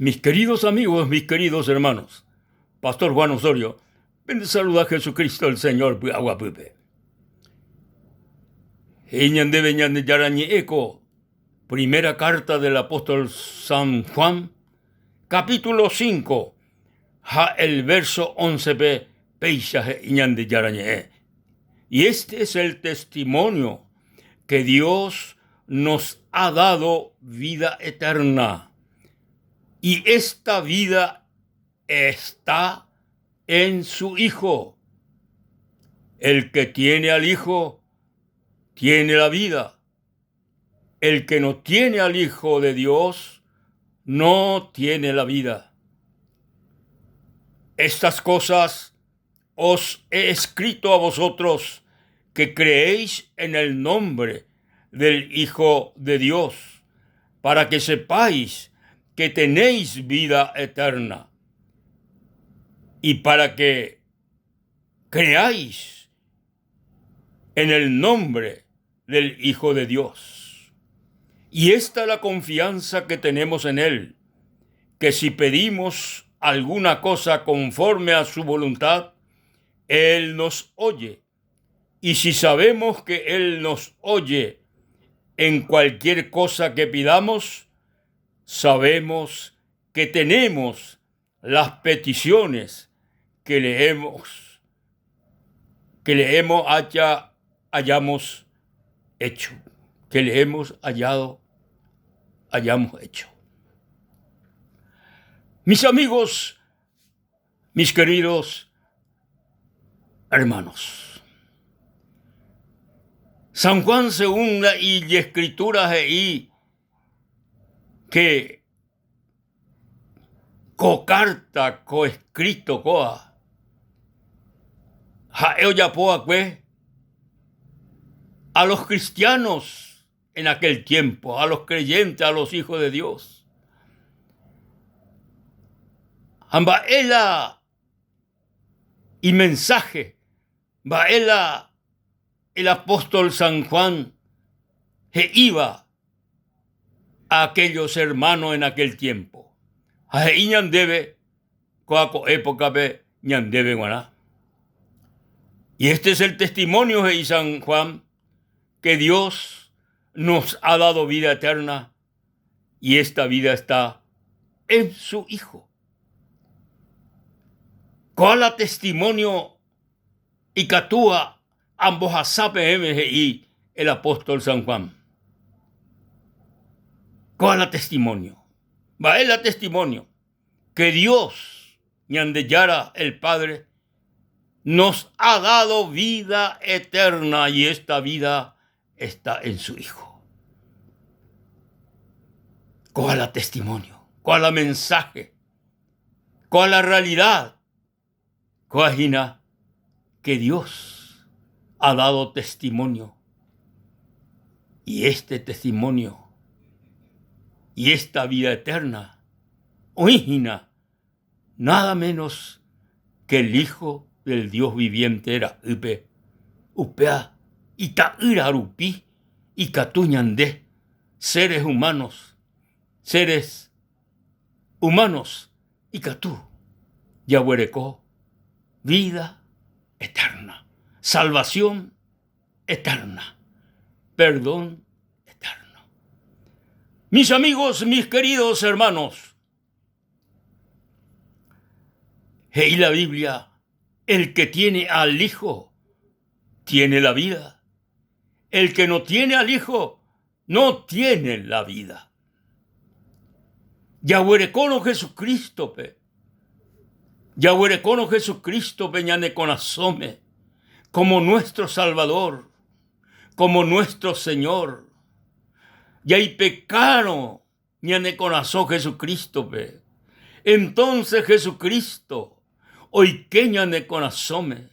Mis queridos amigos, mis queridos hermanos, Pastor Juan Osorio, pende saluda Jesucristo el Señor py'aguapýpe. He'i ñandéve Ñandejára ñe'ẽ ko primera carta del apóstol San Juan, capítulo 5, ha el verso 11-pe péicha he'i Ñandejára ñe'ẽ. Y este es el testimonio que Dios nos ha dado vida eterna. Y esta vida está en su Hijo. El que tiene al Hijo, tiene la vida. El que no tiene al Hijo de Dios, no tiene la vida. Estas cosas os he escrito a vosotros que creéis en el nombre del Hijo de Dios, para que sepáis que tenéis vida eterna y para que creáis en el nombre del Hijo de Dios. Y esta es la confianza que tenemos en Él, que si pedimos alguna cosa conforme a su voluntad, Él nos oye. Y si sabemos que Él nos oye en cualquier cosa que pidamos, sabemos que tenemos las peticiones que le hemos, que le hemos haya, hayamos hecho, que le hemos hallado, hayamos hecho. Mis amigos, mis queridos hermanos, San Juan según la ijescritura he'i que Ko kárta ko eskríto kóa ha'e ojapo va'ekue a los cristianos en aquel tiempo, a los creyentes, a los hijos de Dios. Ha mba'e la imensaje, mba'e la el apóstol San Juan he'íva a aquellos hermanos en aquel tiempo. Ha he'i ñandéve kóa ko épokape ñandéve g̃uarã. Y este es el testimonio, he'i San Juan, que Dios nos ha dado vida eterna y esta vida está en su Hijo. Kóa la testimonio Ikatúva ambohasa peẽme he'i el apóstol San Juan. Kóa la testimonio. Mba'e la testimonio? Que Dios, Ñandejára el Padre, nos ha dado vida eterna y esta vida está en su Hijo. Kóa la testimonio, kóa la mensaje, kóa la realidad Kóa hína que Dios ha dado testimonio y este testimonio y esta vida eterna oĩ hína nada menos que el Hijo del Dios viviente ra'ýpe, upéva ita'ýra rupi ikatu ñande seres humanos, seres humanos Ikatu jaguereko vida eterna, salvación eterna, perdón eterno. Mis amigos, mis queridos hermanos, he'i la Biblia, el que tiene al Hijo, tiene la vida. El que no tiene al Hijo, no tiene la vida. Jaguerekórõ Jesucristo-pe, jaguerekórõ Jesucristo-pe ñane korasõme como nuestro Salvador, como nuestro Señor, jaipekárõ ñane korasõ Jesucristo-pe, entonces Jesucristo oike ñane korasõme,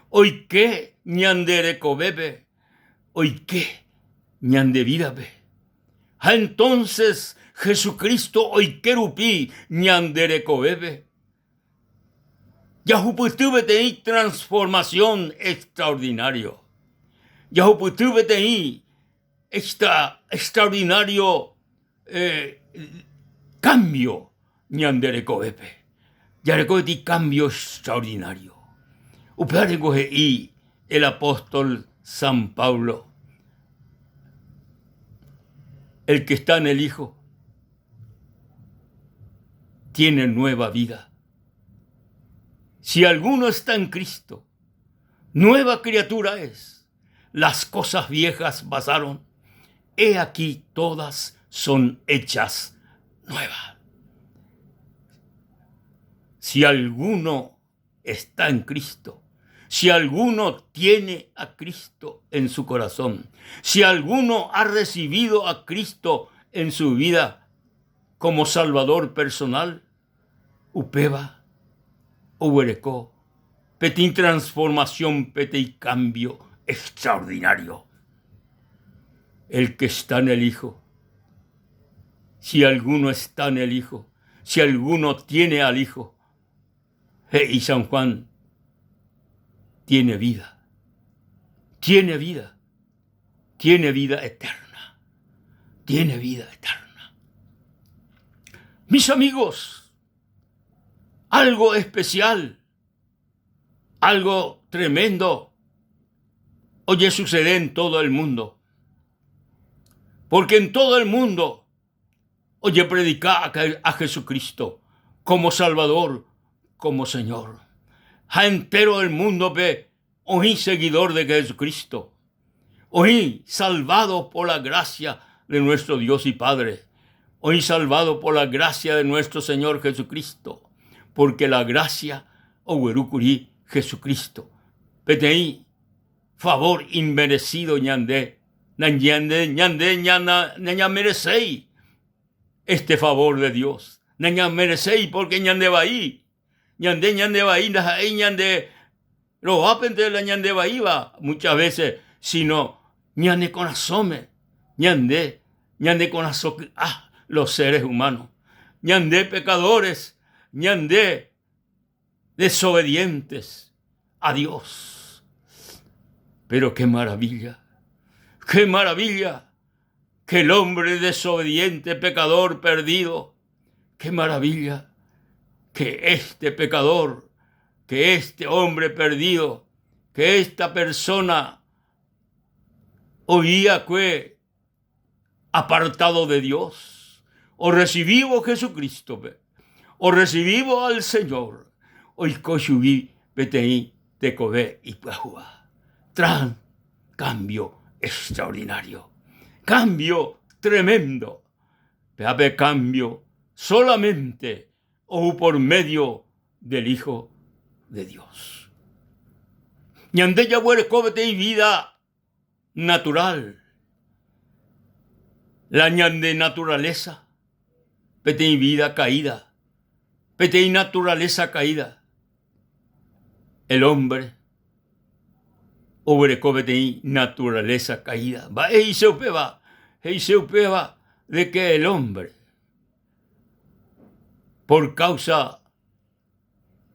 oike ñande rekovépe, oike ñande vídape. Ha entonces Jesucristo oike rupi ñande rekovépe, jahupyty peteĩ transformación extraordinario, jahupyty peteĩ extraordinario cambio. ñande rekovépe. Jareko peteĩ cambio extraordinario. Upéva niko he'i el apóstol San Pablo, El que está en el Hijo tiene nueva vida. Si alguno está en Cristo, nueva criatura es. Las cosas viejas pasaron, he aquí todas son hechas nuevas. Si alguno está en Cristo, si alguno tiene a Cristo en su corazón, si alguno ha recibido a Cristo en su vida como Salvador personal, upéva oguereko peteĩ transformación, peteĩ cambio extraordinario. El que está en el Hijo, si alguno está en el Hijo, si alguno tiene al Hijo, he'i San Juan, tiene vida, tiene vida, tiene vida eterna, tiene vida eterna. Mis amigos, algo especial, algo tremendo, oye sucede en todo el mundo. Porque en todo el mundo Ojepredika a Jesucristo como Salvador, como Señor. Ha entéro el múndope oĩ seguidor de Jesucristo, oĩ salvado por la gracia de nuestro Dios y Padre, oĩ salvado por la gracia de nuestro Señor Jesucristo, porque la gracia oguerúkuri Jesucristo, peteĩ favor inmerecido ñande, ñande, ñande ñana, nañamerecéi este favor de Dios, nañamerecéi porque ñande vai, ñande ñande vai ndaha'éi ñande rovápente la ñande vaíva muchas veces, sino ñane korasõme, ñande, ñane korasõ ky'a los seres humanos, ñande pecadores, ñande desobedientes a Dios. Pero qué maravilla, qué maravilla que el hombre desobediente, pecador perdido, qué maravilla que este pecador, que este hombre perdido, que esta persona oía que apartado de Dios, orresivívo Jesucristo-pe, orresivívo al Señor, oiko chugui peteĩ tekove ipyahúva. Tran cambio extraordinario, cambio tremendo. Péva pe cambio solamente ou por medio del Hijo de Dios. Ñande jaguereko peteĩ vida natural, la ñande naturaleza, peteĩ vida caída, peteĩ naturaleza caída. El hombre oguereko peteĩ naturaleza caída. Mba'e he'ise upéva? He'ise upéva de que el hombre, por causa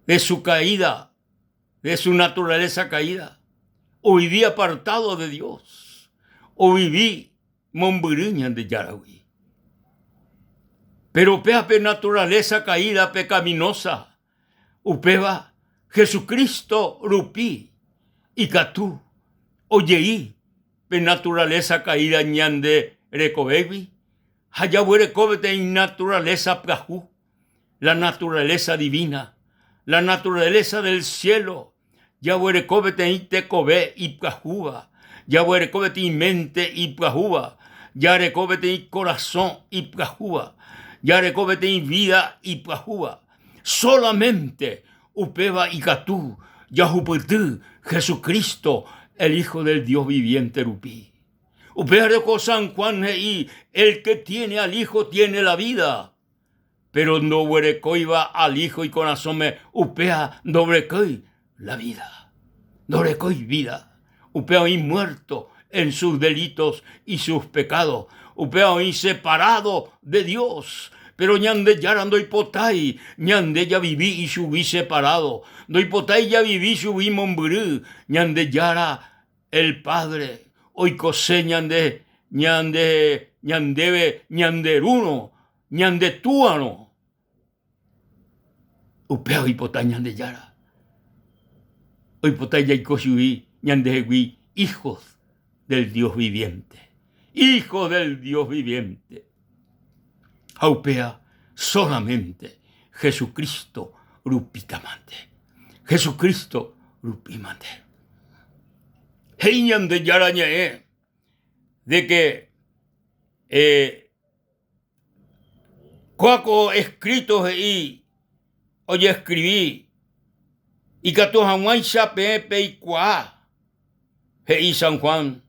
de su caída, de su naturaleza caída, ovivi apartado de Dios, ovivi mombyry Ñandejáragui. Pero upéva pe naturaleza caída pecaminosa, upéva Jesucristo rupi ikatu ojei pe naturaleza caída ñande rekovégui ha jaguereko peteĩ naturaleza pyahu. la naturaleza divina, la naturaleza del cielo, jaguereko peteĩ tekove ipyahúva, jaguereko peteĩ mente ipyahúva, jareko peteĩ korasõ ipyahúva, jareko peteĩ vida ipyahúva. Solamente upéva ikatu jahupyty Jesucristo, el Hijo del Dios viviente rupi. Upévare ko San Juan he'i, El que tiene al Hijo tiene la vida. Péro ndoguerekóiva alího ikorasõme upéva ndoguerekói la vida. Ndoguerekói vida. Upéva oĩ muerto en sus delitos y sus pecados. Upéva oĩ separado de Dios. Péro Ñandejára ndoipotái ñande javivi ichugui separado. Ndoipotái javivi chugui mombyry. Ñandejára el Padre oikose ñande, ñande, ñandéve ñande Rúrõ, ñande Túarõ. Upéva oipota Ñandejára. Oipota jaiko chugui ñandehegui hijos del Dios viviente. Hijos del Dios viviente. Ha upéva solamente Jesucristo rupítamante. Jesucristo rupímante. He'i Ñandejára ñe'ẽ de que eh, Kóa ko escrito he'i ojescribi ikatu hag̃uáicha peẽ peikuaa, he'i San Juan,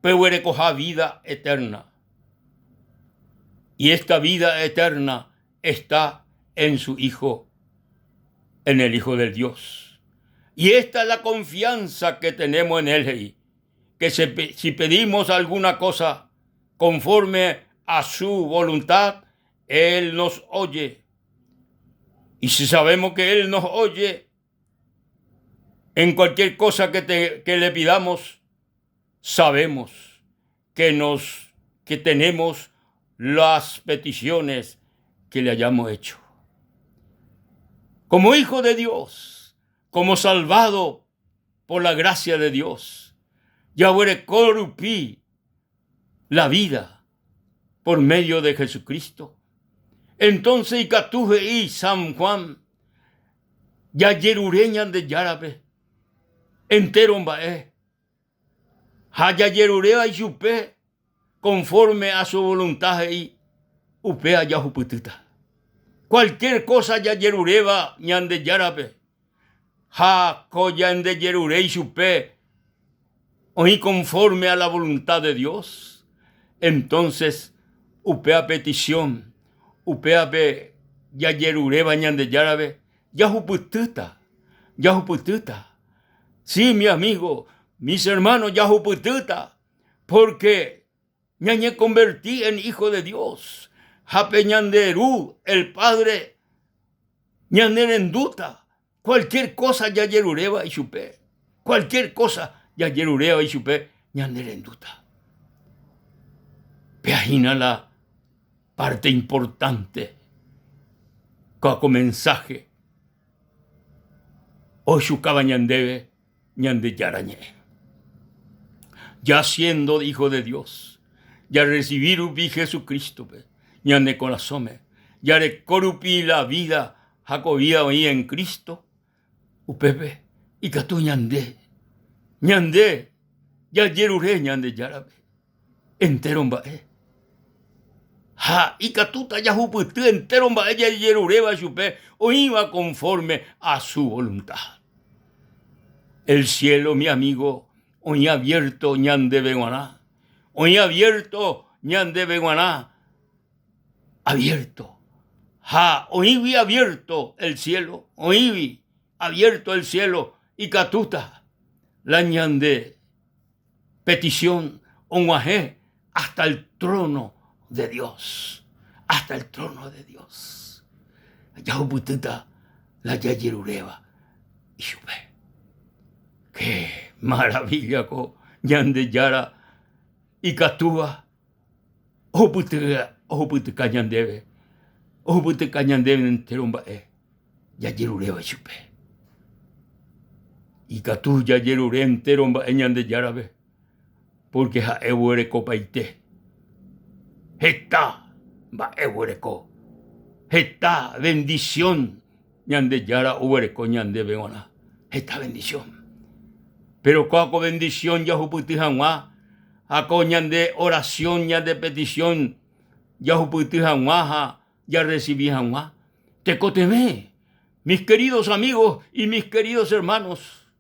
peguerekoha vida eterna. Y esta vida eterna está en su Hijo, en el Hijo del Dios. Y esta es la confianza que tenemos en Él, he'i, que si pedimos alguna cosa conforme a su voluntad, Él nos oye. Y si sabemos que Él nos oye, en cualquier cosa que, te, que le pidamos, sabemos que, nos, que tenemos las peticiones que le hayamos hecho. Como hijo de Dios, como salvado por la gracia de Dios, jaguereko rupi la vida por medio de Jesucristo. Entonces ikatu he'i San Juan, jajerure Ñandejárape entéro mba'e ha jajeruréva ichupe conforme a su voluntad he'i upéva jahupytýta. Cualquier cosa jajeruréva Ñandejárape ha ko ñandejerure ichupe oĩ conforme a la voluntad de Dios, entonces upéva petición, upévape jajeruréva Ñandejárape jahupytýta, jahupytýta. Sí, mi amigo, mis hermanos, jahupytýta, porque ñañekonverti en hijo de Dios ha pe ñande Ru, el Padre, ñanerendúta cualquier cosa jajeruréva ichupe, cualquier cosa jajeruréva ichupe ñanerendúta. Péa hína la parte importante kóa ko mensaje ohechukáva ñandéve Ñandejára ñe'ẽ. Ya siendo hijo de Dios, jarrecibi rupi Jesucristo-pe ñane korasõme, jareko rupi la vida ha ko vida oĩ en Cristo, upépe ikatu ñande, ñande jajerure Ñandejárape entéro mba'e. Ha ikatúta jahupyty entéro mba'e jajeruréva chupe oĩva conforme a su voluntad. El cielo, mi amigo, oĩ abierto ñandéve g̃uarã. Oĩ abierto ñandéve g̃uarã. Abierto. Ha oĩgui abierto el cielo, oĩgui abierto el cielo, ikatúta la ñande petición og̃uahẽ hasta el trono de Dios, hasta el trono de Dios. Jahupytýta la jajeruréva ichupe. Qué maravilla ko Ñandejára ikatúva ohupyty ohupytyka ñandéve, ohupytyka ñandéve entéro mba'e jajeruréva ichupe. Ikatu jajerure entéro mba'e Ñandejárape, pórke ha'e oguerekopaite. Heta mba'e oguereko, heta vendisión Ñandejára oguereko ñandéve g̃uarã, heta vendisión. Péro kóa ko vendisión jahupyty hag̃ua ha ko ñande orasión, ñande petisión jahupyty hag̃ua ha jarresivi hag̃ua tekotevẽ. Mis queridos amigos y mis queridos hermanos,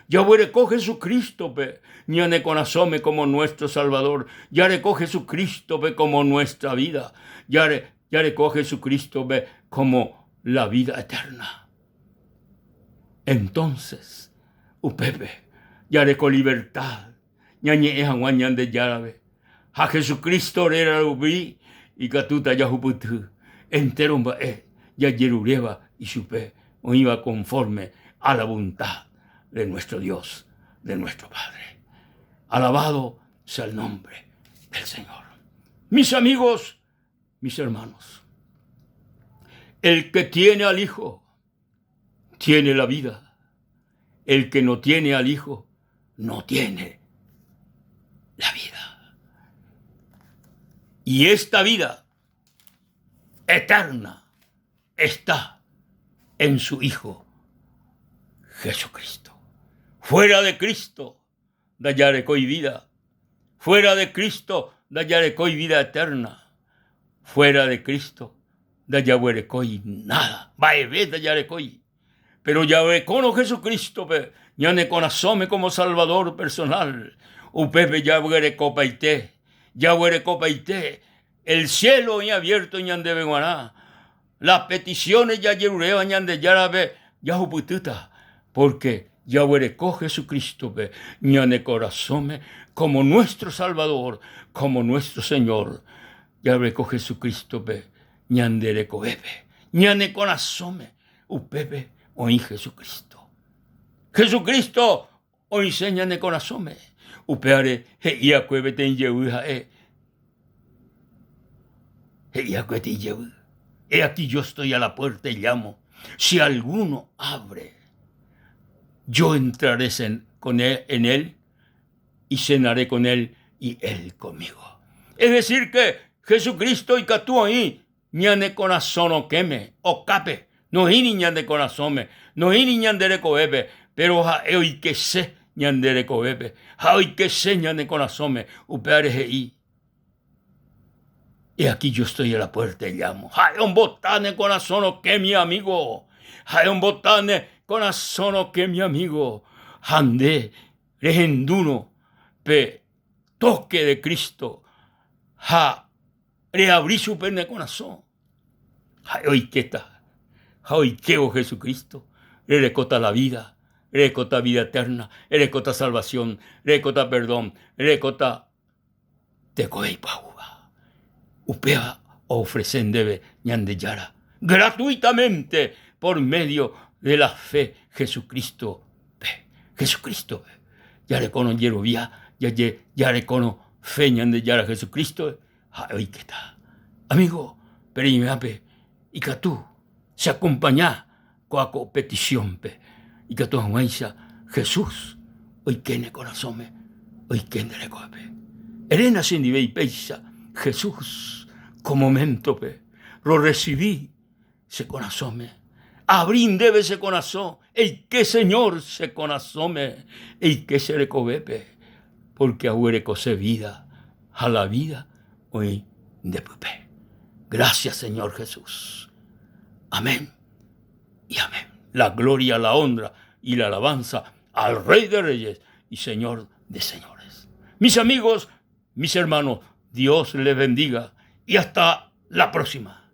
jaguereko Jesucristo-pe ñane korasõme como nuestro Salvador, jareko Jesucristo-pe como nuestra vida, jareko Jesucristo-pe como la vida eterna. Entonces, upépe jareko libertad ñañe'ẽ hag̃ua Ñandejárape ha Jesucristo réra rupi ikatúta jahupyty entéro mba'e jajeruréva ichupe oĩva conforme a la voluntad de nuestro Dios, de nuestro Padre. Alabado sea el nombre del Señor. Mis amigos, mis hermanos, el que tiene al Hijo. tiene la vida. El que no tiene al Hijo, no tiene la vida. Y esta vida eterna está en su Hijo Jesucristo. Fuera de Cristo ndajarekói vida. Fuera de Cristo ndajarekói vida eterna. Fuera de Cristo ndajaguerekói nada. Mba'eve ndajarekói. Pero jarekórõ Jesucristo-pe ñane korasõme como Salvador personal, upépe jaguerekopaite, jaguerekopaite el cielo oĩ abierto ñandéve g̃uarã, las peticiones jajeruréva Ñandejárape jahupytýta, porque jaguereko Jesucristo-pe ñane korasõme como nuestro Salvador, como nuestro Señor, jaguereko Jesucristo-pe ñande rekovépe, ñane korasõme, upépe oĩ Jesucristo. Jesucristo oĩse ñane korasõme, upévare he'i va'ekue peteĩ jevy ha'e, he'i va'ekue peteĩ jevy, He aquí yo estoy a la puerta y llamo, si alguno abre, yo entraré con él, en él y cenaré con él y él conmigo. Es decir que Jesucristo ikatu oĩ ñane korasõ rokẽme, okápe, noĩri ñande korasõme, noĩri ñande rekovépe, péro ha'e oikese ñande rekovépe ha oikese ñane korasõme, upévare he'i, He aquí yo estoy a la puerta y llamo. Ha'e ombota ne korasõ rokẽ, mi amigo. Ha'e ombota ne korasõ rokẽ, mi amigo. Ha nde rehendúrõ pe toque de Cristo ha reabri chupe ne korasõ, ha'e oikéta ha oikévo Jesucristo, rerekóta la vida, rerekóta vida eterna, rerekóta salvación, rerekóta perdón, rerekóta tekove ipyahúva. Upéva oofrese ndéve Ñandejára gratuitamente por medio de la fe Jesucristo-pe. Jesucristo-pe. Jarekórõ jerovia, jarekórõ fe Ñandejára Jesucristo-pe, ha'e oikéta. Amigo, pereñoihápe ikatu che acompaña ko'a ko petición-pe, ikatu hag̃uáicha Jesús oike ne korasõme, oike nde rekovépe. Eréna chendive ipéicha, Jesús, ko momento-pe rorresivi che korasõme. Aavri ndéve che korasõ, eike Señor che korasõme, eike che rekovépe, pórke aguerekose vida ha la vida oĩ nde pype. Gracias Señor Jesús. Amén y amén. La gloria, la honra y la alabanza al Rey de Reyes y Señor de Señores. Mis amigos, mis hermanos, Dios les bendiga y hasta la próxima.